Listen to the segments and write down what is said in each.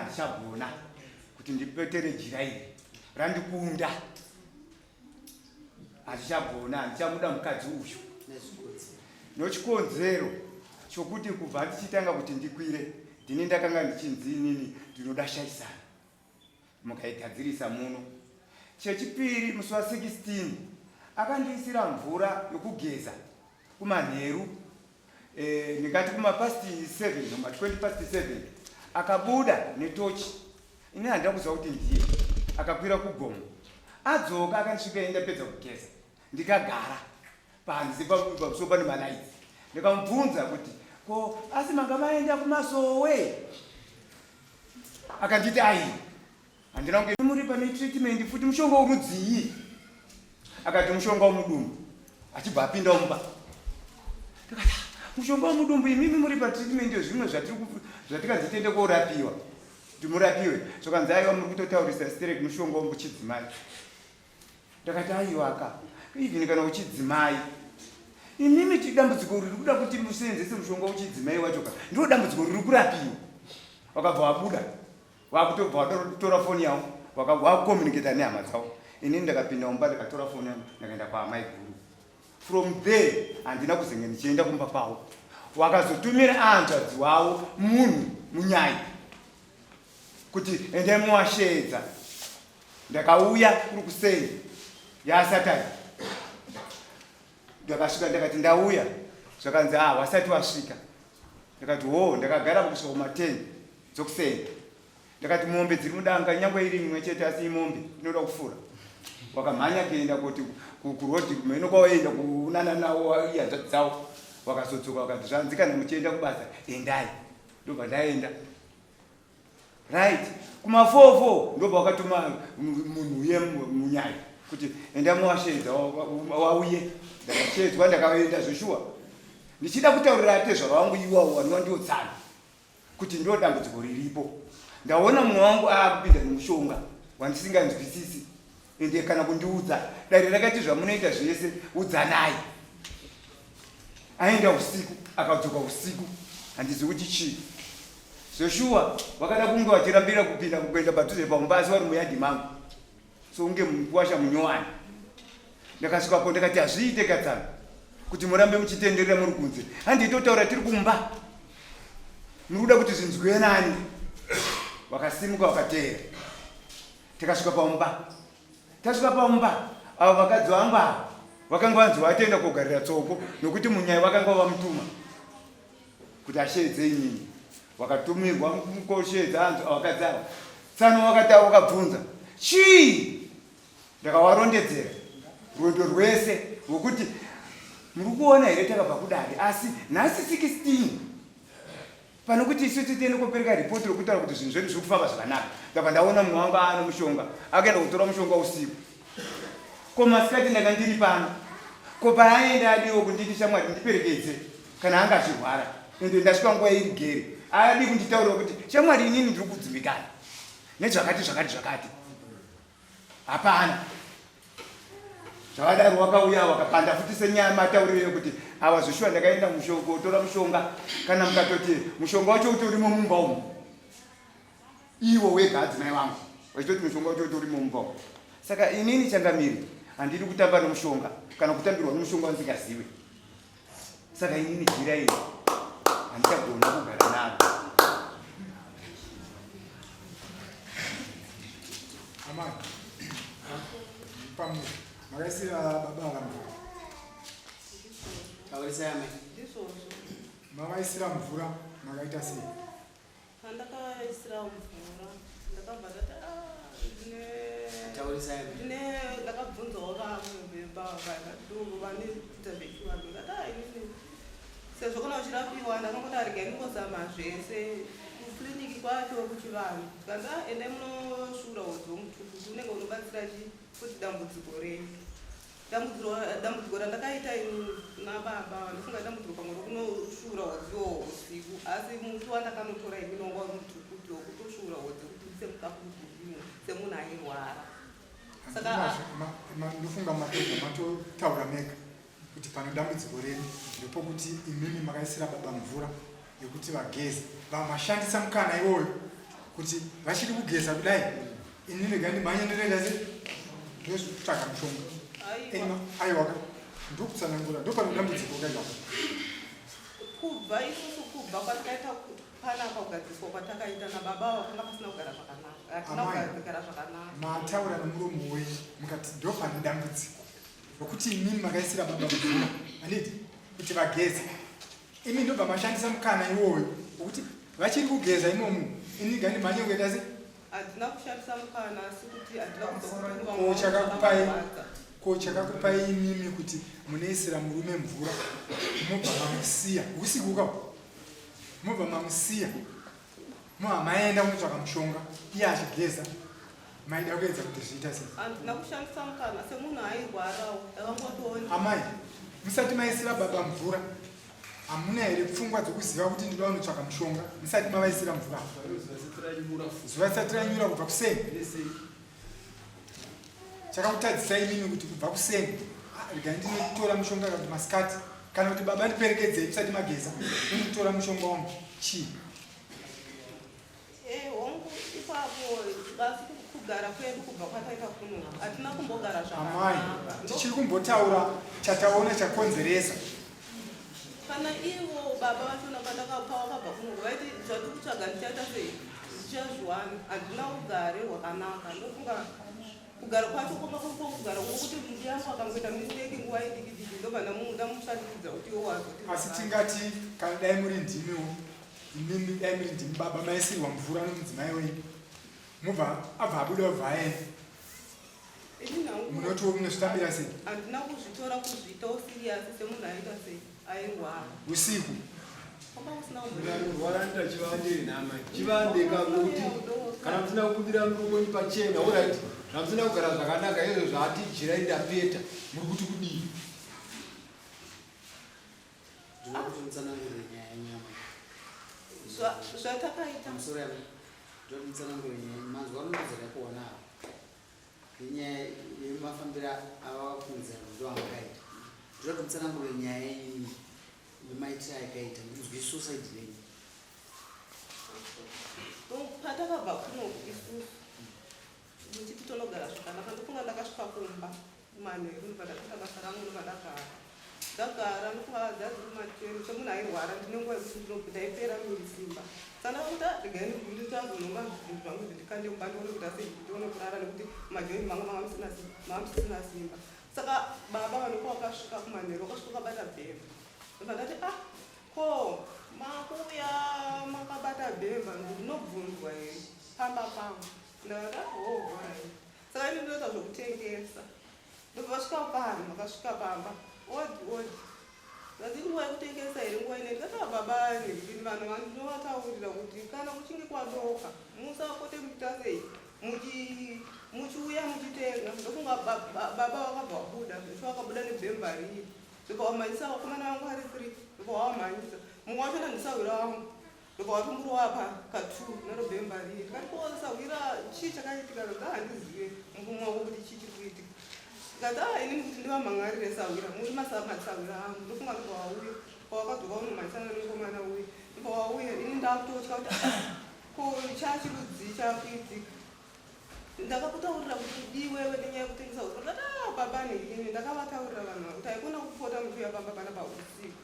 handichagona kuti ndipetere jira iri randikunda handichagona handichamuda mukadzi uyu nochikonzero chokuti kubva ndichitanga kuti ndikwire ndini ndakanga ndichinzi inini ndinoda shaisana mukaigadzirisa muno chechipiri musi wa 16 akandiisira mvura yokugeza kumanheru eh, ndingati kuma past 7 noma 20 past 7 akabuda netochi ini handina kuziva kuti ndiye akakwira kugomo adzoka akandisvika ini ndapedza kugeza ndikagara panze pamusoro pane malaitsi ndikamubvunza kuti ko asi manga maenda kumasowe akanditi ai handina kunge muri pane treatment futi mushonga urudzii akati mushonga womudumbu achibva apinda mumba ndikati ah, mushonga womudumbu imimi muri patreatment yezvimwe zvatikanzi tiende korapiwa kuti murapiwe zvakanzi aiwa muri kutotaurisa sterek mushonga womuchidzimai ndakati aiwaka even kana uchidzimai imimi tidambudziko riri kuda kuti museenzese mushonga uchidzimai wacho ka ndiro dambudziko riri kurapiwa wakabva wabuda wakutobva watotora foni yavo wakucommunicata nehama dzavo inini ndakapinda mumba ndakatora foni yangu ndakaenda kwaamai guru from there handina kuzenge ndichienda kumba kwavo wakazotumira aanzvadzi wavo munhu munyai kuti endai muwasheedza ndakauya kuri kuseni yasatani ndakasvika ndakati ndauya zvakanzi ah wasati wasvika ndakati hoo ndakagara kusvika kuma 10 dzokuseni ndakati mombe dziri mudanga nyangwe iri imwe chete asi imombe inoda kufura wakamhanya kuenda kuti kurodhi kumheno kwawaenda kunana nawo ihanzvadzi dzawo wakazodzoka wakati zvanzi kana muchienda kubasa endai ndobva ndaenda right kuma 44 ndobva wakatuma munhu uye munyai kuti enda muwasheedza wauye ndakasheedzwa ndakaenda zveshuwa ndichida kutaurira atezvara wangu iwawo wanova ndiwo tsano kuti ndo dambudziko riripo ndaona mumwe wangu aakupinda nemushonga wandisinganzwisisi ende kana kundiudza dare rakati zvamunoita zvese udzanai aenda usiku akadzoka usiku handizi kuti chii zveshuwa vakada kunge vachirambira kupinda kuenda padhuze pamumba asi vari muyadhi mangu so unge mukuwasha munyowani ndakasvikapo ndakati hazviite katsano kuti murambe muchitenderera muri kunze handitotaura tiri kumba muri kuda kuti zvinzwiwe nani vakasimuka vakateera Takasvika pamba. Tasvika pamba, avo vakadzi vangu ava vakanga vanzi vatenda kogarira tsoko nokuti munyai vakanga vamutuma kuti asheedze inini. Wakatumirwa kosheedza anzi vakadzi ava. Tsano wakati wakabvunza, chii? Ndakawarondedzera rwendo rwese rwokuti muri kuona here takabva kudare asi nhasi 16 Pane kuti isu titiende kopereka report rokutaura kuti zvinhu zvedu zviri kufamba zvakanaka, ndabva ndaona mumwe wangu aane mushonga, akaenda kotora mushonga usiku. Ko masikati ndanga ndiri pano, ko paaenda adiwo kunditi shamwari ndiperekedze kana anga achirwara, ende ndasvika nguva iri gere, adii kunditaurira kuti shamwari inini ndiri kudzimbikana nezvakati zvakati zvakati. Hapana. Zvakadaro wakauya wakapanda futi senyaya matauriro yekuti awa zveshuwa ndakaenda kotora mushonga kana mukatoti mushonga wacho utorimo mumba umu iwo wega adzimai vangu vachitoti mushonga wacho utorimo mumba umu saka inini changamiri handidi kutamba nomushonga kana kutambirwa nomushonga wandisingazive saka inini jira iri handichagona kugara naro amai pamwe makaisira baba ava mvura taurisai amai mavaisira mvura makaita sei Pandakaisira mvura ndakabva ndati ah, ndine ndakabvunzawo vamwe vanoita zvechivanhu ndikati ah, inini sezvo kana uchirapiwa ndakangoti aregai ndingozama zvese kucliniki kwacho kuchivanhu tikanzi ah, endai munosvuura hodzi womutukutu unenge unobatsira chi kuti dambudziko renyu Dambudziko randakaita ini nababa ndofunga dambudziko pamwe rokunosvuura hodzi iwowo usiku asi muti wandakanotora ini wanga uri mutukutu wokutosvuura hodzi kuti ndise mukafu kuti semunhu airwara saka ndofunga mapedza matotaura mega kuti pane dambudziko renyu ndepokuti imimi makaisira baba mvura yekuti vageze vamashandisa mukana iwoyo. Kuti vachiri kugeza kudai, ini rega ndimhanye ndinoita se ndozvitsvaga mushonga. Aiwa. Aiwaka, ndokutsanangura, ndopane dambudziko kaipapa. Kubva isusu, kubva kwatakaita panapa, kugadziswa kwatakaita nababa ava, kwanga pasina kugara zvakanaka, hatina Amai. kugara zvakanaka. Mataura nomuromo wenyu mukati ndopane dambudziko, nokuti imimi makaisira baba mvura, handiti, kuti vageze. Imi ndobva mashandisa mukana iwoyo wekuti vachiri kugeza imomo, ini gandimhanye kuita se Handina kushandisa mukana, asi kuti handina kuzokuti Ko chakakupai imimi kuti munoisira murume mvura, mobva mamusiya usiku kapo, mobva mamusiya, mobva maenda kunotsvaka mushonga iye achigeza? Maida kuedza kuti zviita sei? Handina kushandisa mukana, semunhu airwarawo ndakangotoona. Amai, musati maisira baba mvura, hamuna here pfungwa dzokuziva kuti ndinoda kunotsvaka mushonga musati mavaisira mvura? Zuva risati ranyura, kubva kuseni. Chakakutadzisai imimi kuti kubva kuseni, "Ah, regai ndinotora mushonga," kana kuti masikati, kana kuti, "Baba, ndiperekedzei musati mageza, ndinotora mushonga wangu," chii? Hongu, ipapo, asi kugara kwedu kubva kwataita kuno hatina kumbogara Amai, zvakanaka. tichiri kumbotaura chataona chakonzeresa. Kana ivo baba vachona, pandakapa wakabva kuno, vaiti zvatiri kutsvaga ndichaita sei, ndichazviwana. Handina ugare hwakanaka. Ndofunga kugara kwacho kwanga kuri kwokugara kwokuti muyangu akangoita mistake nguva idiki diki, ndobva ndamushandidza kuti iwo wazoti. Asi tingati kana dai muri ndimiwo imimi, dai muri ndimi baba, maisirwa mvura nomudzimai wenyu, mubva abva abuda, obva aenda, Ini hangu munotiwo munozvitambira sei? Handina kuzvitora, kuzviitawo serious, semunhu aita sei, airwara. Usiku. Kwanga kusina. Kurwara ndoita chivande nhama, chivande kakuti kana musina kubudira murume wenyu pachena, alright, zvamusina kugara zvakanaka izvo zvaati jirai ndapeta, muri kuti kudii? Ndinoda kuti mutsanangurire nyaya yenyama. Zvatakaita. Pamusoro yavo, ndoda kuti mutsanangurire nyaya. Manzwa anondodzera kuona ava nenyaya yemafambiro ava kufungidzira ndo amakaita. Ndoda kuti mutsanangurire nyaya yenyu nemaitiro ayakaita, ndinzwe side renyu. Patakabva kuno isusu muchiti tonogara zvakanaka, ndofunga ndakasvika kumba manheru, ndobva ndapinda basa rangu, ndobva ndagara. Ndagara, ndofunga dzadziri mateni, semunhu airwara ndine nguva yekuti ndaipera miri simba. Saka ndakakuti, "Ah, regai nditazonhonga zvinhu zvangu zvindikande mumba, ndione kuti asi ndione kurara," nekuti majoini mangu manga musisina simba. Saka baba vanoko vakasvika kumanheru, vakasvika vakabata bhemba. Ndobva ndati, "Ah, ko makuuya makabata bhemba, ndinobvunzwa here pamba pangu?" Ndakati, "Oh, alright." Saka ini ndinoita zvokutengesa. Ndobva vasvika pano, vakasvika pamba, odi odi. Ndati, "Nguva yekutengesa here nguva ine?" Ndikati, "Ah, baba, ndini vanhu vandinovataurira kuti kana kuchinge kwadoka musapote muchiita sei, muchiuya muchitenga." Ndofunga baba vakabva vabuda, zvisho vakabuda nebhemba riri, ndobva vamhanyisa vakomana vangu vari three, ndobva vavamhanyisa. Mumwe wacho ndandisahwira wangu, ndobva vatomurova katu naro bhemba riri. Ndikati, "Ko sahwira, chii chakaitika?" Ndobva, "Handizive mukumwe wako kuti chii chiri kuitika." Ndikati, "A, inini kuti ndivamhan'arire sahwira, muri masahwira angu." Ndofunga ndobva vauya, pavakadzoka unomhanyisana nemukomana uya, ndobva vauya. Ini ndakutotya kuti, "Ah, ko chachirudzii chakuitika? Ndakakutaurira kuti udiwewe nenyaya yekutengesa usiku." Ndikati, "Ah, baba, ini ndakavataurira vanhu kuti haikona kupota muchiuya pamba panapa usiku.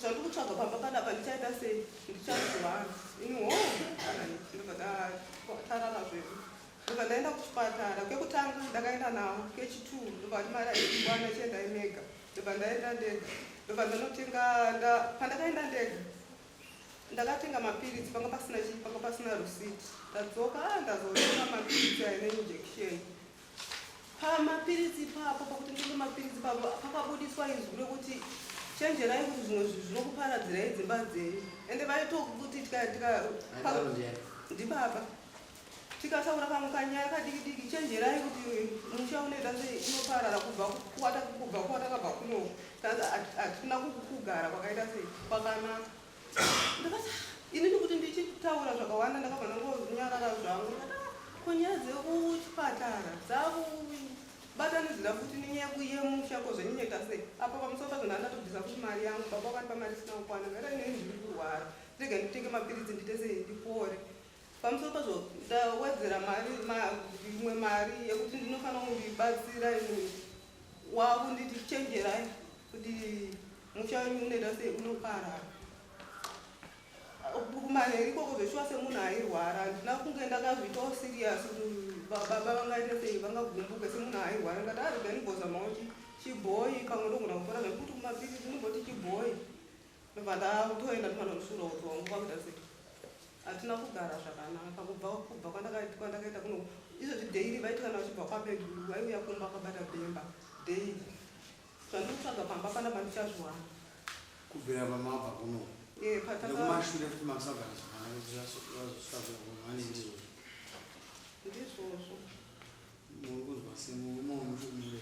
Zvandiri kutsvaga pamba panapa ndichaita sei, ndichazviwana ini." Ho, ndobva tarara zvedu. Ndobva ndaenda kuchipatara. Kekutanga ndakaenda nawo, kechitu ndobva vati mari aikwana, chiendai mega. Ndobva ndaenda ndega, ndobva ndanotenga. Pandakaenda ndega ndakatenga mapiritsi, panga pasina chii, panga pasina rusiti. Ndadzoka, ah, ndazotenga mapiritsi aine injection. Pamapiritsi ipapo, pakuti nditenge mapiritsi ipapo, pakabudiswa izwi rekuti, "Chenjerai kuti zvimwe zvinhu zvinokuparadzirai dzimba dzenyu." Ende vaitokuti Aitauro ndiani? Ndibaba. Tikataura kamwe kanyaya kadiki diki, "Chenjerai kuti musha unoita sei, unoparara," kubva kwatakabva kunoku hatina kugara kwakaita sei, kwakanaka. Ndakati, "Ah, inini kuti ndichitaura zvakawanda." Ndakabva ndangonyarara zvangu. Ndikati, "Ah, ko nyaya dzekuchipatara dzakubatanidzira futi nenyaya yemusha, ko zvenyinyoita sei?" Apa pamusoro pazvo ndandatobvisa futi mari yangu. Baba vakandipa mari isina kukwana. Ndakati, "Inini ndiri kurwara, rega nditenge mapiritsi, ndiite sei, ndipore." Pamusoro pazvo ndawedzera mari imwe mari yekuti ndinofanira kundibatsira imwe wakunditi chenjerai kuti musha wenyu unoita sei unoparara. Kumanheru ikoko zveshuwa semunhu airwara handina kunge ndakazviitawo serious kuti baba vangaita sei vangagumbuke semunhu airwara ndikati arega ah, ndimbozamawo chibhoyi pamwe ndogona kupora zvekuti kumapirisi ndimboti chibhoyi ndobva ndatoenda ndofana nosvura kuti wangu kwakuita sei hatina kugara zvakanaka kubva kubva kwandakaita kuno izvezvi daily vaiti kana vachibva kwabeguru vaiuya kumba akabata bhemba daily zvandiri kutsvaga pamba pana pandichazviwana kubvira pamabva kuno eh, nekumashure futi makusagara zvakanaka vazosvika kuno vane ndizvozvo ndizvozvo muri kunzwa semurume wemuchimure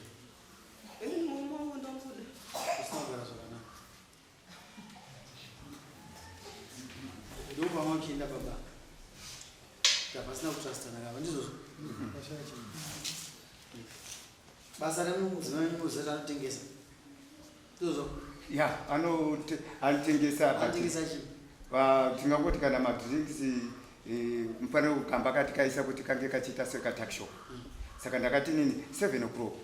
ini murume wangu ndomuda usina kugara zvakanaka ndopama uchienda baba tapasina kutrustana kava ndizvozvo basa remudzimai munoziva anotengesa ndizvozvo ya anotengesa anotengesa chii tingangoti kana madrinks eh, mufanira kukamba kati kaisa kuti kange kachiita sekatakshop hmm. saka ndakati nini 7 o'clock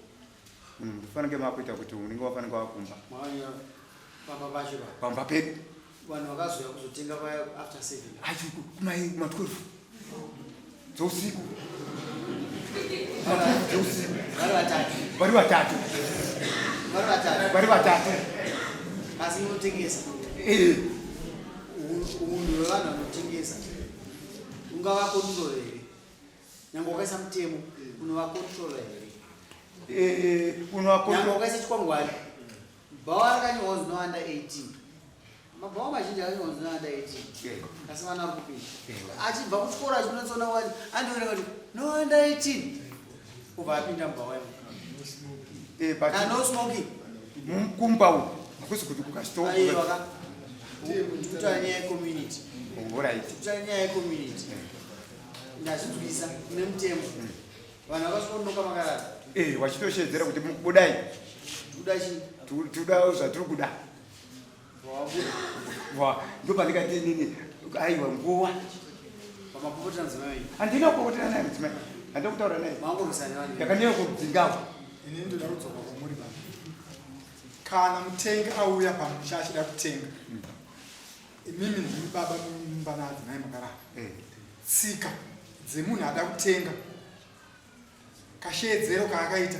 hmm, ndifanike makuita kuti unenge wafanike wakumba pamba pedu vanhu vakazouya kuzotenga vaya after 7 achi kuma 12 dzousiku dzousiku vari vatatu vari vatatu asi unotengesa eh. unhu hwevanhu vanotengesa ungava control here nyange wakaisa mutemo unovakontrola here eh, nyange wakaisa chikwangwani Bhawa rakanyorwa kunzi no under 18. Mabhawa mazhinji akanyorwa kunzi no under 18. Asi vana vari kupinda. Achibva kuchikoro achinonetsona wani andoona kuti no under 18. Obva apinda mubhawa imo. Eh, but Kana no smoking. Kumba uku hakusi kuti kukastop. Aiwa ka. Kutaura nyaya yecommunity. Alright. Kutaura nyaya yecommunity. Ndazvinzwisa kune mutemo. Vanhu vakasvikonoka makarara. Eh, wachitoshedzera kuti budai. Kuda chii? Tuda zvatiri kuda. Wa, ndopandikati nini aiwa nguva. Pamapopotera mudzimai wenyu. Handina kupopotera naye mudzimai. Handina kutaura naye. Mangorwisana nevanhu. Ndakaneo kudzingawo. Ini ndoda kudzoka kwamuri baba. Kana mutengi auya pamusha achida kutenga. Imimi ndimi baba mumba naadzimai makarara. Eh. Tsika dzemunhu ada kutenga kasheedzero kaakaita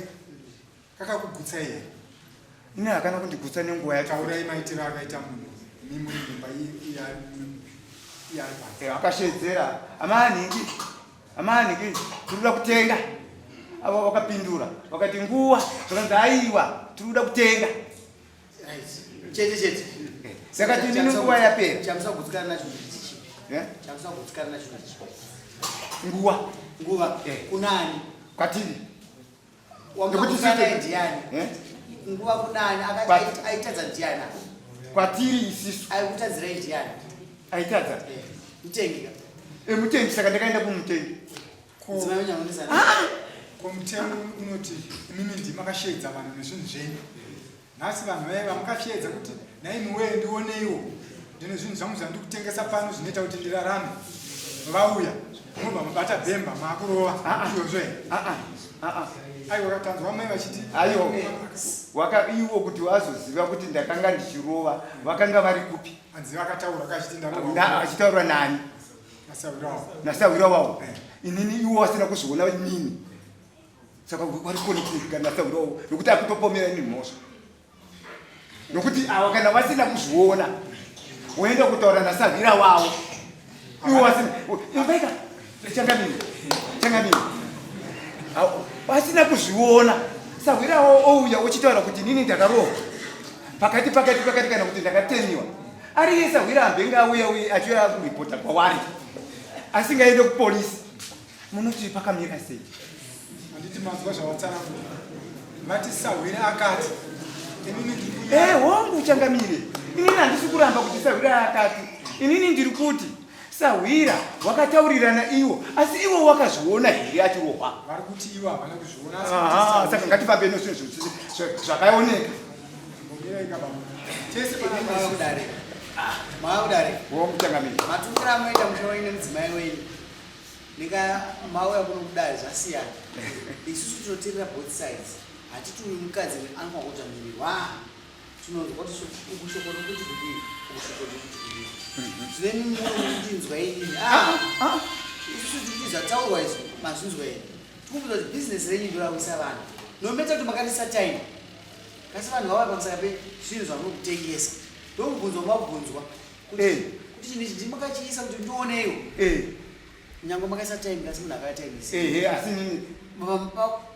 kakakugutsai here ini hakana kundigutsa nenguva yacho taurai maitiro akaita munhu mimuri mumba iyari panze eh, akasheedzera amaanhingi amaanhingi tiri kuda kutenga avo vakapindura vakati nguva zvakanzi aiwa tiri kuda kutenga chete chete eh, saka tinini nguva yapera chamusagutsikana nacho ndichi eh? chamusagutsikana nacho ndichi nguva nguva eh. kunani kwatiri wamunaye ndiani nguva kunani akati aitadza ndiani kwatiri isisu aikutadzirai ndiani aitadza mutengi mutengi saka ndakaenda kumutengi Ko mutemo unoti imimi ndimi makasheedza vanhu nezvinhu zvenyu. Nhasi vanhu vaye vamukasheedza kuti nhaimi wee ndioneiwo ndine zvinhu zvangu zvandiri kutengesa pano zvinoita kuti ndirarame. Vauya mobva mabata bhemba maakurova ah, ah. izvozvo here? Ah, Aiwa katanzwa mai vachiti aiwa waka iwo kuti wazoziva kuti ndakanga ndichirova vakanga vari kupi hanzi vakataura kachiti ndarova achitaura nani nasahwira wawo eh. inini iwo wasina kuzviona inini saka wari kuona nasahwira wawo nokuti akutopomera ini mhosva nokuti awa kana vasina kuzviona woenda kutaura nasahwira wawo iwo wasina imbaika changamire changamire vasina kuzviona sahwira wawo ouya ochitaura kuti inini ndakarohwa pakati pakati pakati kana kuti ndakatemiwa Ari iye sahwira ambenge auya uye achiuya kuripota kwawari asingaende kupolisi munoti pakamira sei? Handiti manzwa zvavatsanangura vati sahwira akati inini ndiri Eh, hongu changamire inini handisi kuramba kuti sahwira akati inini ndiri kuti sahwira wakataurirana iwo asi iwo wakazviona here achirohwa vari kuti ivo havana kuzviona asi kuti sahwira- saka ngatifambe nezvinhu zvakaoneka Mbomirai ka baba. Tese Imi pana mava kudare. Mava kudare. Wo muchangamire. Matukiro amoita musha wenyu nemudzimai wenyu. Nika mauya kuno kudare zvasiyana. Isusu tinoteerera both sides. Hatiti uyu mukadzi anofanira kudzvanyirirwa. Tinonzwa kuti uku shoko rikuti kudii, uku shoko rikuti kudii. Zvino imi muno mukutinzwa inini. Ah, ah. Isusu tikuti zvataurwa izvi mazvinzwa here? Tikubvunza kuti business renyu ndorawisa vanhu. No matter kuti makarisa time. Kasi vanhu vauya pamusaka pezvinhu zvamunokutengesa. Ndokubvunzwa mabvunzwa. Kuti eh. kuti chinhu ichi ndimakachiisa kuti ndioneiwo. Eh. Nyangwe makaisa time kasi munhu akaya time isi. Ehe asi nini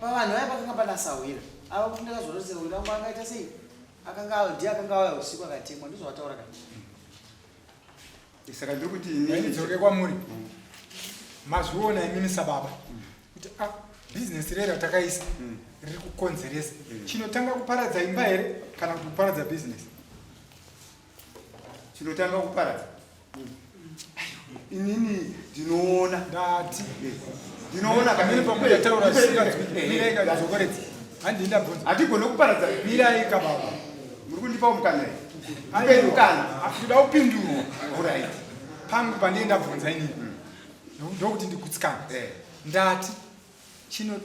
pavanhu vaya pakanga pana sahwira. Ava kuti ndakazoona kuti sahwira wangu angaita sei? Akanga ndiye akanga auya usiku akatemwa ndozvavataura kani. Saka ndiri kuti inini ndidzoke kwamuri. Mazviona imimi sababa. Kuti ah business rera takaisa riri kukonzeresa. Chinotanga kuparadza imba here kana kuparadza business? Chinotanga kuparadza. Inini ndinoona ndati eh, ndinoona kamene pamutaura zvisinganzwiki dzokoredza handii ndabvunza hatigone kuparadza mirai ka baba muri kundipawo mukana here ndipei mukana ndoda kupindurwa orit pangu pandii ndabvunza inini mm. ndokuti ndigutsikana eh. ndati chino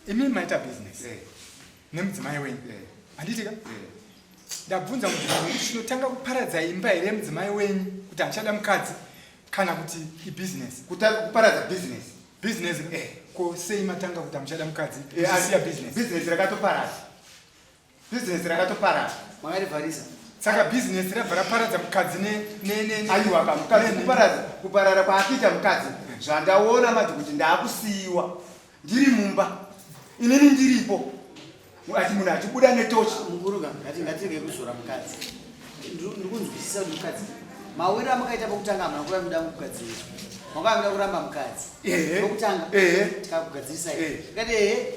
imi maita business eh. Nemudzimai wenyu handiti ka ndabvunza mudzimai wenyu kuti chinotanga kuparadza imba here yemudzimai wenyu kuti handichada mukadzi kana kuti ibhizinesi kuparadza business business eh. Ko sei matanga kuti hamuchada mukadzi eh, asiya business business rakatoparadza business rakatoparadza makarivharisa saka business rabva raparadza mukadzi ne ne ne aiwa ka mukadzi kuparadza kuparara kwaakuita mukadzi zvandaona manje kuti ndaakusiiwa ndiri mumba inini ndiripo ati munhu achibuda netochi mukuru ka ngati ngatirege kuzora mukadzi ndikunzwisisa kuti mukadzi mawiro amakaita pokutanga hamuna kuva muda kugadziriswa makava muda kuramba mukadzi pokutanga tikakugadzirisai tikati ehe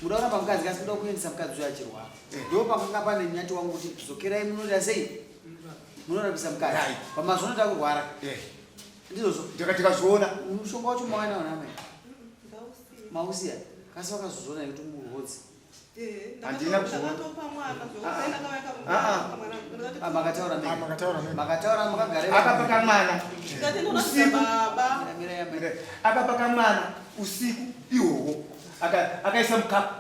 muda kuramba mukadzi kasi muda kuendesa mukadzi uyo achirwara ndo pakanga pane nyati wangu kuti dzokerai munoita sei munorapisa mukadzi pamazuva anoita kurwara ndizvozvo ndikatikazviona mushonga wacho mawanawo namai mausiya kasi vakazozviona yekuti murwodzi handina ah, makataura ah, makataura makagara akapaka mwana usiku akapaka mwana usiku ihwohwo akaisa mukapu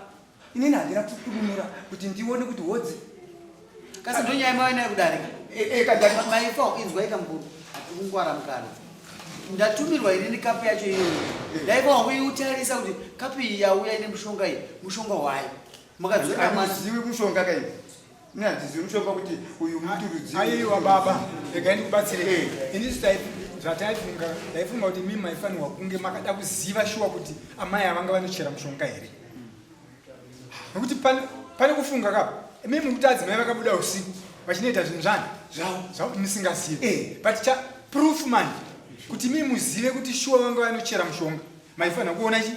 inini handina kudunura kuti ndione kuti hodzi kasi ndonyaya mave nayo kudarika e, e, maifa inzwa ika mukuru hatikungwara mukana ndatumirwa inini kapu yacho iyoyo e. ndaifa wangu iutarisa kuti kapu iyi yauya ine mushonga iyi mushonga wayo makadzozivi mushonga kai ini handizivi mushonga kuti uyu muti rudziaiwa baba regai ndikubatsire ini zvataifunga ndaifunga kuti mimi maifanirwa kunge makada kuziva shuwa kuti amai avanga vanochera mushonga here Nekuti pane pane kufunga kapa. Imi mukuti adzimai vakabuda usiku vachinoita zvinhu zvani zvavo zvavo musingazive. Eh. But cha proof man kuti imi muzive kuti shuwa vanga vanochera mushonga maifanira kuona chi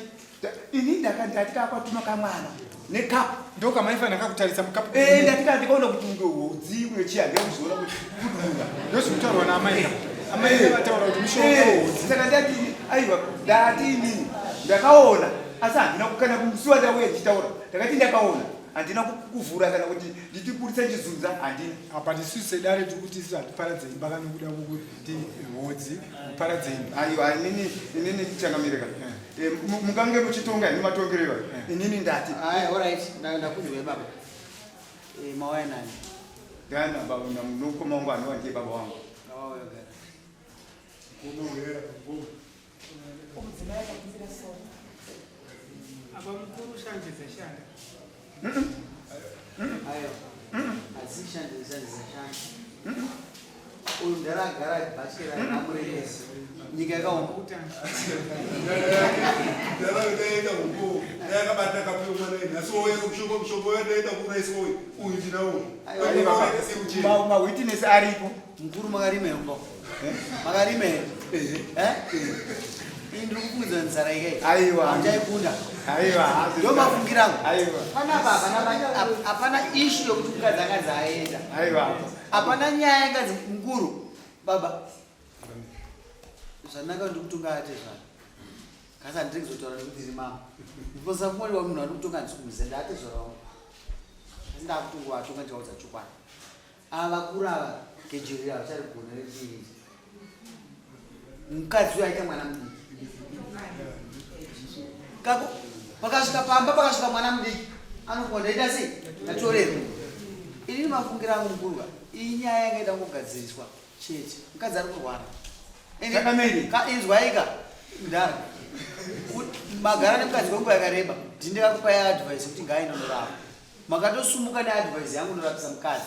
ini ndakandati kakwatuma kamwana nekapu ndokamaifanira kakutarisa mukapu eh ndati ndikaona kuti unge udzi unge chiya ndikuzoona kuti kudunga ndozvikutaurwa naamai eh. amai eh. vataura kuti mushonga eh. udzi saka ndati aiwa ndati inini ndakaona asi handina kana kumusiwa ndauya ndichitaura ndakati ndakaona handina kuvhura kana kuti nditiburitsa chizunza handina apa tisusu sedare tiri kuti isu hatiparadze imba kana kuda kuti hodzi kuparadze imba aiwa inini inini changamireka eh. Eh, mukange muchitonga ini matongero iwayo eh. inini ndati ayi alright ndakunzwai baba mawaya nani ndana baba nokoma wangu anova ndiye baba wangu Mudzimai akakumbira soro. Apa mukuru shanje dzashanda. Ayo. Hadzisi shanje shanje dzashanda. Uyu mudhara agara bhasikera amurevesi. Nyika yakaoma. Mudhara ndaenda huko. Ndakabata kapiwa mwana nhasi wouya kushoko kushoko ndaenda kuuraiswa uyu. Uyu ndinawo. Mawitness aripo. Mukuru makarima here kumba? Makarima here? Eh? Ini ndiri kufungidzira nzara ikai. Aiwa. Hamuchaikunda. Aiwa. Ndo mafungira angu. Aiwa. Panapa hapana hapana issue yokuti mukadzi anganzi aenda. Aiwa. Hapana nyaya inganzi mukuru baba. Zvanaka ndikutonga ate zvana. Kasi handiri kuzotaura nekuti ndiri mama. Ndiposa kumwari wa munhu ari kutonga handisi kumuziva ndaate zvara wangu. Asi ndakutongovatonga ndichaudza chokwadi. Ava vakuru ava gejerera havacharigona rechii. Mukadzi uyo aita mwana mudiki. Kako pakasvika pamba pakasvika mwana mudiki anofunga ndaita sei ndatorerwa. Inini mafungira angu mukuru ka iyi nyaya yanga ida kungogadziriswa chete. Mukadzi ari kurwara. Chakamiri. Ka inzwaika mdara. Magara nemukadzi kwenguva yakareba ndini ndakakupai advice kuti ngaaende unorapa. Makatosumuka neadvice yangu unorapisa mukadzi.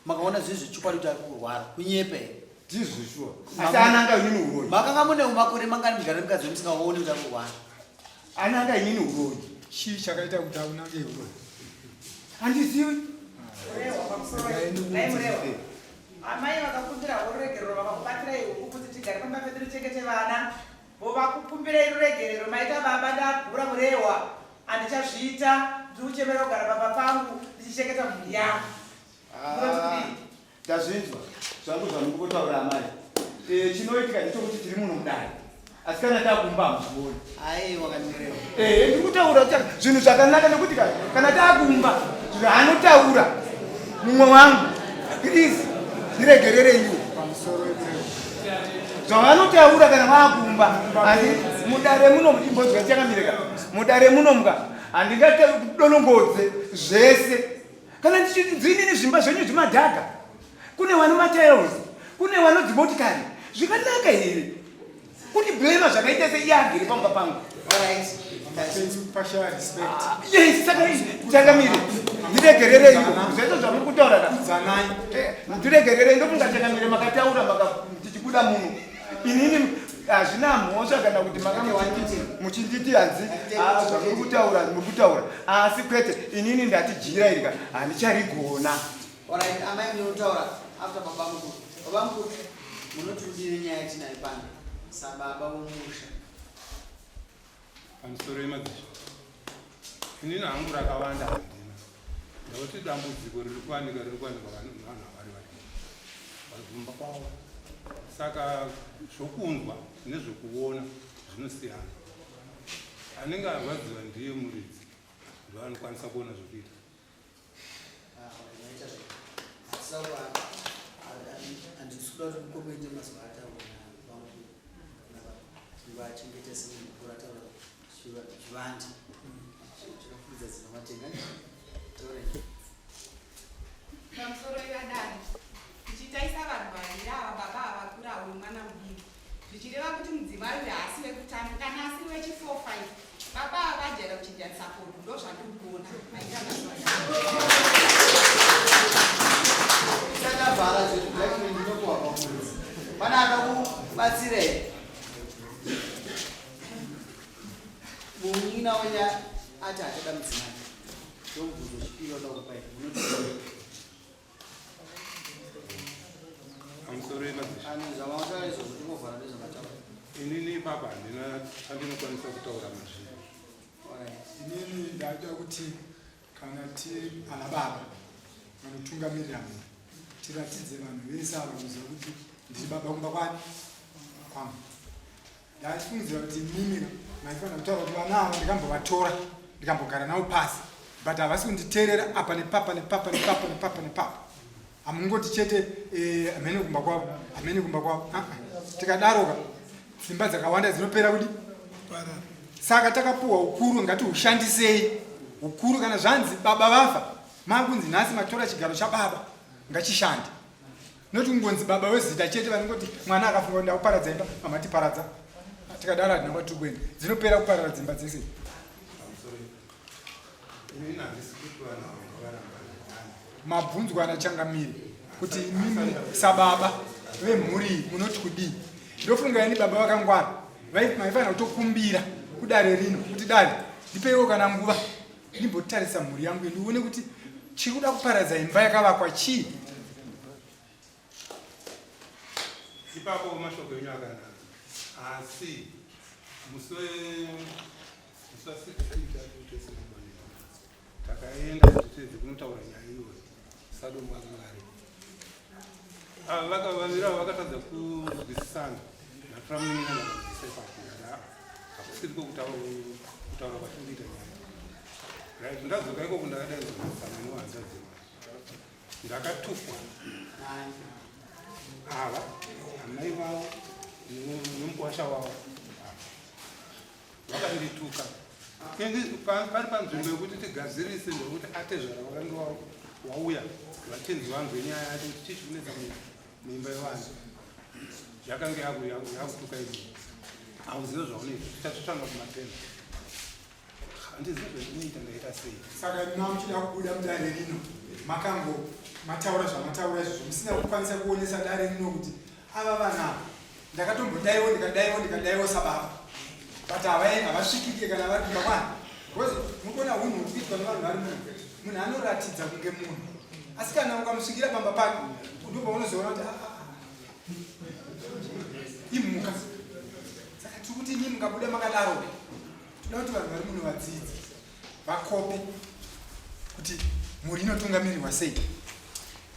Makaona zviri zvechokwadi kuti ari kurwara. Kunyepa here? Ndizvo shuwa. Asi ananga inini uroyi. Makanga mune makore mangani muchigara nemukadzi wenyu musingaoni kuti ari kurwara? Ananga inini uroyi. Chii chakaita kuti aunange uroyi? Handizivi. Murehwa pamusoro. Nhai Murehwa. Amai vakakumbira ruregerero vakakubatsirai huku kuti tigare pamba pedu tichengete vana. Vovakukumbirai ruregerero maita baba ndagura Murehwa. Handichazviita. Ndiri kuchemera kugara pamba pangu ndichichengeta mhuri yangu. Ah, tazvinzwa zvangu zvamuri kutaura amai. Eh, chinoitika ndechekuti tiri muno mudare asi kana takumba hamuzvioni. Aiwa kandirewa. Eh, ndiri kutaura zvinhu zvakanaka nekuti kana takumba zvaanotaura mumwe wangu please ndiregerereiwo zvavanotaura kana vakumba asi mudare muno imbonzwa chakamireka mudare muno muka handingatodonongodze zvese kana ndichinzinini zvimba zvenyu zvimadhaga kune wano matiles kune wano dzimotikari zvikanaka here kuti blema zvakaita seiye agere pamba pangu ah, yes saka changamire ndiregerereiwo zvese zvamuri kutaura ka eh, ndiregererei ndofunga changamire makataura tichibuda muno inini hazvina mhosva kana kuti makanga muchinditi hanzi ah, zvamuri kutaura muri kutaura asi kwete inini ndati jira irika handicharigona. Alright, amai munotaura after baba mukuru. Baba mukuru, munoti kudini nyaya yatinayo pano sababa vomusha? Pamusoro yemadzishe, inini hangu rakawanda handina, nekuti dambudziko riri kuwanika riri kuwanikwa vanhu vari vari vazumba kwavo, saka zvokunzwa nezvekuona zvinosiyana. Anenge arwadziwa ndiye muridzi, ndo anokwanisa kuona zvokuita. Ah, alright, maita zve. Handisi kuda kuti mucommente mazuva ataura bamukuru vachengete semunhu mukuru ataura chivandi chakafukidza dzimba matenga. Taurei. Pamusoro ivadare, tichitaisa vanhu vaviri ava, baba ava vakura uyu mwana mudiki, zvichireva kuti mudzimai uyu haasi wekutanga kana asiri wechi4 5. Baba ava vajaira kuchinjanisa kodo, ndo zvandiri kuona maita mazuva. Takavhara zvedu judgment inopuwa pamuridzi. Pane ada kubatsira here? Munin'ina wenyu ati hachada mudzimai. Ndomubvunzo chipiri wada kupai. Munoti kudii? Pamusoro yemadzishe. Ani zvamataura izvozvo tingovhara nezvamataura. Inini ipapa handina chandinokwanisa kutaura mazviri. Alright. Inini ndaida kuti kana tiri ana baba vanotungamirira munhu, tiratidze vanhu vese ava kuziva kuti ndiri baba kumba kwani kwangu. Ndachifungidzira kuti mimi maifanira kutaura kuti vana ava ndikambovatora ndikambogara navo pasi, but havasi kunditeerera apa nepapa nepapa nepapa nepapa nepapa. Hamungoti chete hamene kumba kwavo, hamene kumba kwavo. Ah, ah. Tikadaroka dzimba dzakawanda dzinopera kudi. Saka takapuhwa ukuru, ngatihushandisei ukuru. Kana zvanzi baba vafa, makunzi nhasi matora chigaro chababa, ngachishande, noti kungonzi baba wezita chete. Vanongoti mwana akafunga kuti ndakuparadza imba, mamatiparadza. Tikadaro hatina kwatiri kuenda, dzinopera kuparara dzimba dzese. Pamusoro, inini handisi kuti vanhu ava ngavaramba nani. Mabvunzwa anachangamire kuti imimi sababa vemhuri iyi munoti kudii? Ndofunga ini baba vakangwara maifanira kutokumbira kudare rino kuti dare ndipeiwo kana nguva ndimbotarisa mhuri yangu, ndione kuti chiri kuda kuparadza imba yakavakwa chii. Ipapo mashoko enyu akanaka, asi musi wa16 takaenda kuti tiedze kunotaura nyaya iyoyo. Sadombo akanga aripo. Ava vaviri ava vakatadza kunzwisisana. Ndatora munin'ina ndakabvisa ipapo, ndikati aa, hakusiriko kutaura kwatiri kuita nyaya. Right, ndadzoka ikoko ndakadaidzwa nasamani wahanzvadzi wangu, ndakatukwa. Nani? Ava amai vavo nemukwasha wavo vakandituka. Ini pari panzvimbo yekuti tigadzirise ndokuti atezvara vakange wauya vachinzi vanzwe nyaya yacho kuti chii chikunetsa muimba yevanhu yakange yakutuka izvi hauzive zvaunoita tichatsvanga kumatenda handizive zvandinoita ndaita sei saka ima muchida kubuda mudare rino makango mataura zvamataura izvozvo musina kukwanisa kuonesa dare rino kuti ava vana ava ndakatombodaiwo ndikadaiwo ndikadaiwo sababa but havasvikike kana vari kumba kwani because mukuona hunhu huri kuitwa nevanhu vari muno munhu anoratidza kunge munhu asi kana ukamusvikira pamba pake ndopaunozoona kuti ah, ah, ah. imhuka saka tiri kuti imi mukabuda makadaro toda kuti vanhu vari muno vadzidze vakope kuti mhuri inotungamirirwa sei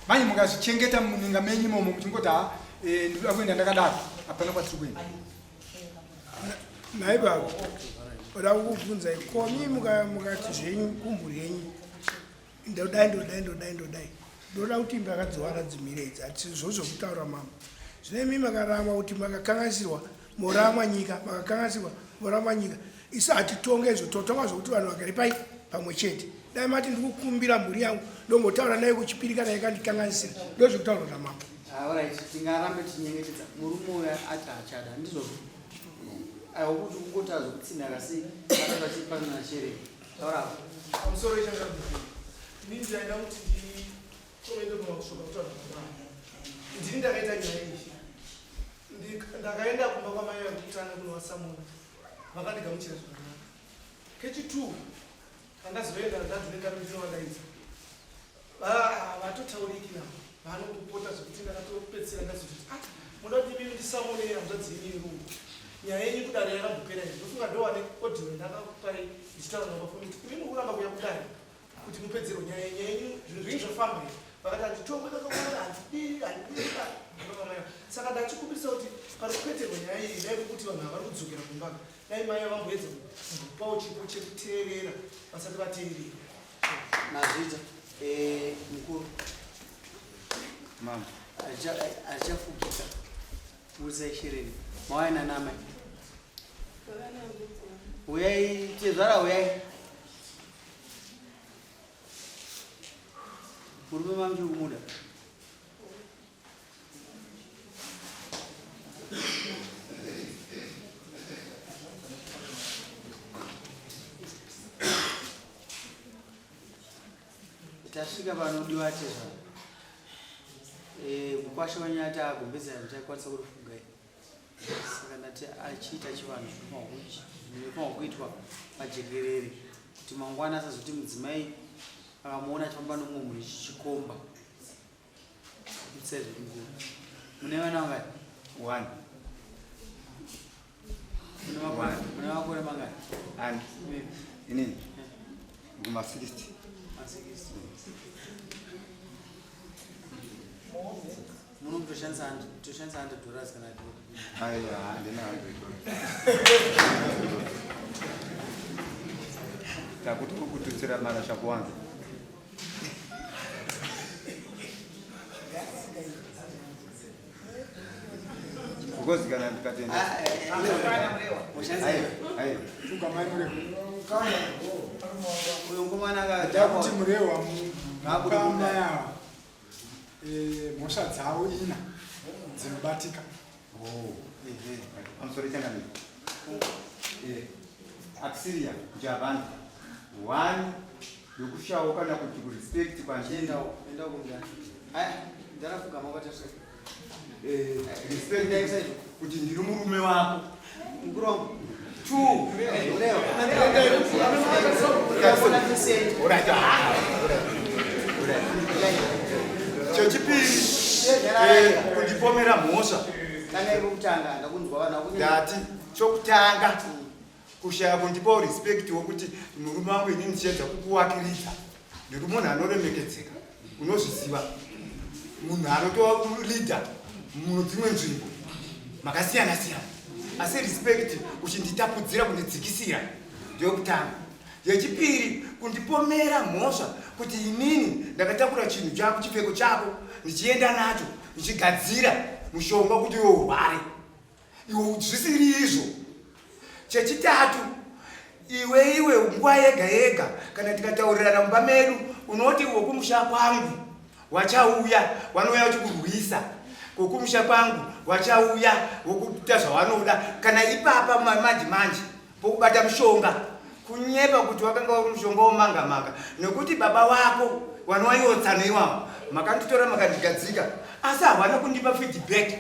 manje mukazvichengeta muninga menyu imomo muchingoti ha eh, ndinoda kuenda ndakadaro hapana kwatiri kuenda nhai baba oda kukubvunzai komi mukati zvenyu kumhuri yenyu ndodai ndodai ndodai ndodai ndoda kuti imba akadziwana dzimire idzi hatizvo zvokutaura mambo zvino imi makaramwa kuti makakanganisirwa moramwa nyika makakanganisirwa moramwa nyika isu hatitonge izvo totonga zvokuti vanhu vagare pai pamwe chete dai mati ndikukumbira mhuri yangu ndombotaura naye kuchipiri kana yakandikanganisira ndozvekutaurwa namambo Alright, tingarambe tichinyengetedza murume uyo ati haachada ndizvozvo aiwa kuti kungotaura zvekutsinhaka asi akati achipanana shere taura Pamusoro ichangamire. Inini ndaida kuti ndikomende pamashoko akutaura namai. Ndini ndakaita nyaya iyi. Ndakaenda kumba kwamai vekutanga kunovasamuna. Vakandigamuchira zvakanaka. Kechitwo pandazoenda ndanzi ndinganovadaidza. Havatotauriki navo. Vanopopota zvekuti ndakatopedzisira ndazototi ah munoda kuti imimi ndisamune hanzvadzi yenyu yerume. Nyaya yenyu kudare yakambopera here? Ndofunga ndowane audio yandakakupai ndichitaura navo pafoni kuti imimi mukuramba kuuya kudare kuti mupedzerwe nyaya yenyu yenyu zvinhu zvenyu zvafamba here? Vakati handitongwe kakawanda handidii handidii saka ndachikumbirisa kuti pari kupedzerwa nyaya iyi dai kuti vanhu havari kudzokera kumba dai mai vamboedza kupawo chipo chekuteerera vasati vateerera. Mazvita eh, mukuru mama harichafugika murisai shereni mauya nanamai uyai tezvara uyai murume mamuchiri kumuda tasvika panodiwa tezvara eh, mukwasha wenyu ati agombedzera ndichakwanisa kurifuga saka ndati achiita chivanhu zvinofanirwa kuitwa pajekerere kuti mangwana asazoti mudzimai akamuona achifamba nomumwe munhu chichikomba Mune vana vangani? One. Mune makore mangani? Ani. Inini. Kuma 60. Ma 60. Muno mutoshandisa toshandisa 100 dollars kana dollar. Aiwa, handina 100 dollars. Takuti kututsira marasha kuwanza. Because kana ndikatenda kuti murewa mukama yawo eh, mhosva dzavo ina dzinobatika oh, pamusoro changamire eh, axiria njavana one yokushawo kana kuti kurespect kwandiri eh, respect kuti ndiri murume wako two chechipiri eh, kundipomera mhosva ndati chokutanga kushaya kundipawo respect wokuti murume wangu inini ndichiedza kukuwakiridza ndiri munhu anoremekedzeka unozviziva munhu anotova leader mudzimwe nzvimbo makasiyana siyana asi respect uchinditapudzira kundidzikisira ndeyokutanga yechipiri kundipomera mhosva kuti inini ndakatakura chinhu chako chipfeko chako ndichienda nacho ndichigadzira mushonga kuti iwe urware iwe zvisiri izvo chechitatu Iwe iwe nguva yega yega kana tikataurirana mumba medu unoti wokumusha kwangu wachauya wanouya wachikurwisa kokumusha kwangu wachauya wokuita zvawanoda kana ipapa manje manje pokubata mushonga kunyepa kuti wakanga uri mushonga womanga manga nekuti baba wako wanowaiwotsano iwawo makanditora makandigadzika asi havana kundipa feedback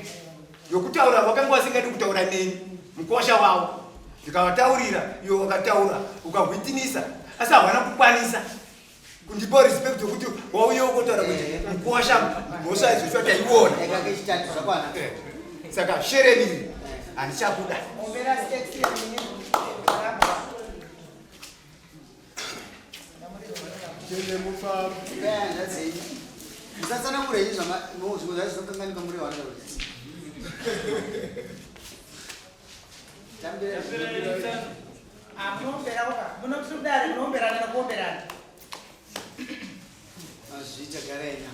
yokutaura wakanga wasingadi kutaura neni mukosha wavo ndikavataurira iwe wakataura ukahwitinisa asi havana kukwanisa kundipa respect yokuti wauye ukotaura kuti mukosha mhosva izvo taiona eh, saka shereni iri handichakuda Musatsanangura henyu zvimwe zvacho zvinokanganika muri vana Munotidare munoomberana nokuomberana. Mazviita garai na.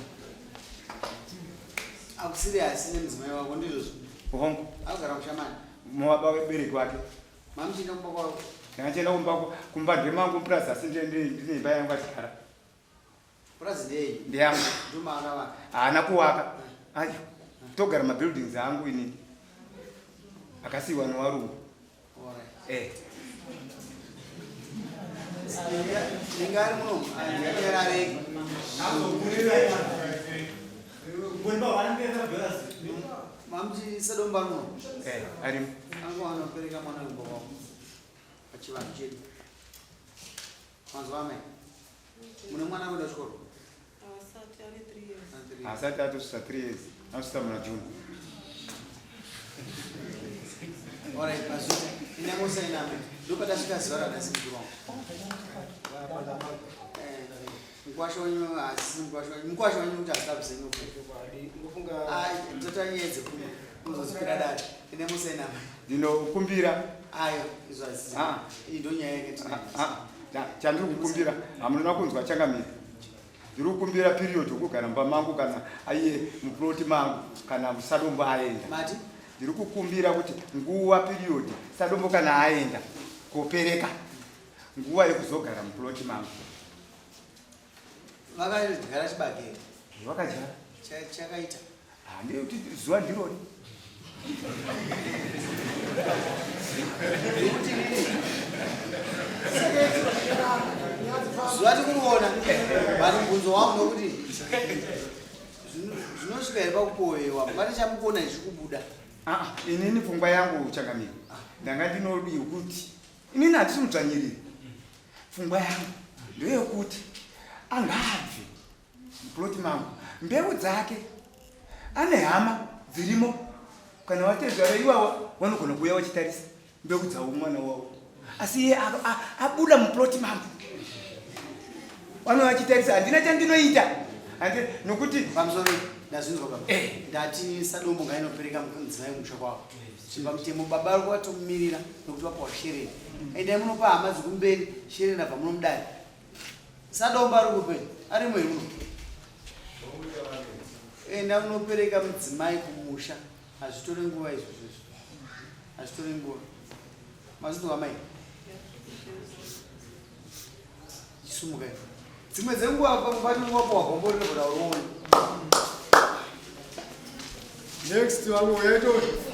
Akusiri asi nemudzimai wako ndizvozvo. Hongu. Akugara kushamani. Mubaba webereki wake. Mamuchienda kumba kwavo. Ndakachienda kumba kumba ndemangu purazi asi ndine imba yangu achigara. Purazi ndeyenyu? Ndeyangu. Nduma akavaka. Haana kuwaka. Ayo. Togara mabuildings angu inini. Akasiiwa newarungu. Eh. Ndinga ari muno, andiyarareki. Mamuti sadomba muno. Eh, arimo. Angu anopereka mwana wemba kwavo. Pachivanhu chedu. Manzwa amai. Mune mwana kuenda kuchikoro? Asati ane 3 years. Asati atosvitsa 3 years. Anosvitsa muna June. Alright, mazvita. Ina musaina amai. Ndopatasvika zuva ranhasi mukuru wangu. Eh, mukwasha wenyu haasisi mukwasha wenyu. Mukwasha wenyu kuti asabvise nyoka. Ai, totanyaya dzekuno. Muzozipira dare. Ine musaina amai. Ndinokumbira. Ayo, izvo hazisi. Ah. Iyi ndonyaya yake tinayo. Ah, ah. Chandiri kukumbira hamuna kunzwa changamire. Ndiri kukumbira period yokugara mumba mangu kana aiye muploti mangu kana sadombo aenda. Mati? Ndiri kukumbira kuti nguva period sadombo kana aenda kopereka nguva yekuzogara muploti mangu. Vakadyara chibage. Vakadyara. Chakaita. Handiti zuva ndirori. Zuva tikuriona but mubvunzo wangu ndokuti zvinosvika here pakupowewa pane chamukuona ichi kubuda. Ah, inini pfungwa yangu changamire ndanga ndinodi kuti inini handisi mudzvanyiriri. Pfungwa yangu ndeyekuti angabve muploti mangu mbeu dzake ane hama dzirimo kana vatezvara iwawa vanogona kuuya vachitarisa mbeu dzavo mwana wavo asi iye abuda muploti mangu vanouya vachitarisa handina chandinoita handi nokuti pamusoro ndazvinzwa baba eh. Ndati sadombo ngainopereka mudzimai kumusha kwavo zvipamutemo baba vari kuvatomirira nokuti vapiwa shereni endai munopa hama dzikumberi shereni abva muno mudare Sadomba ari kupi? Arimo here muno? Enda unopereka mudzimai kumusha. Hazvitore nguva izvozvo izvo. Hazvitore nguva. Mazvinzwa amai? Chisumuka iwe. Dzimwe dzenguva pane nguva pawakombo rinogona urione. Next vamwe uyaitoi.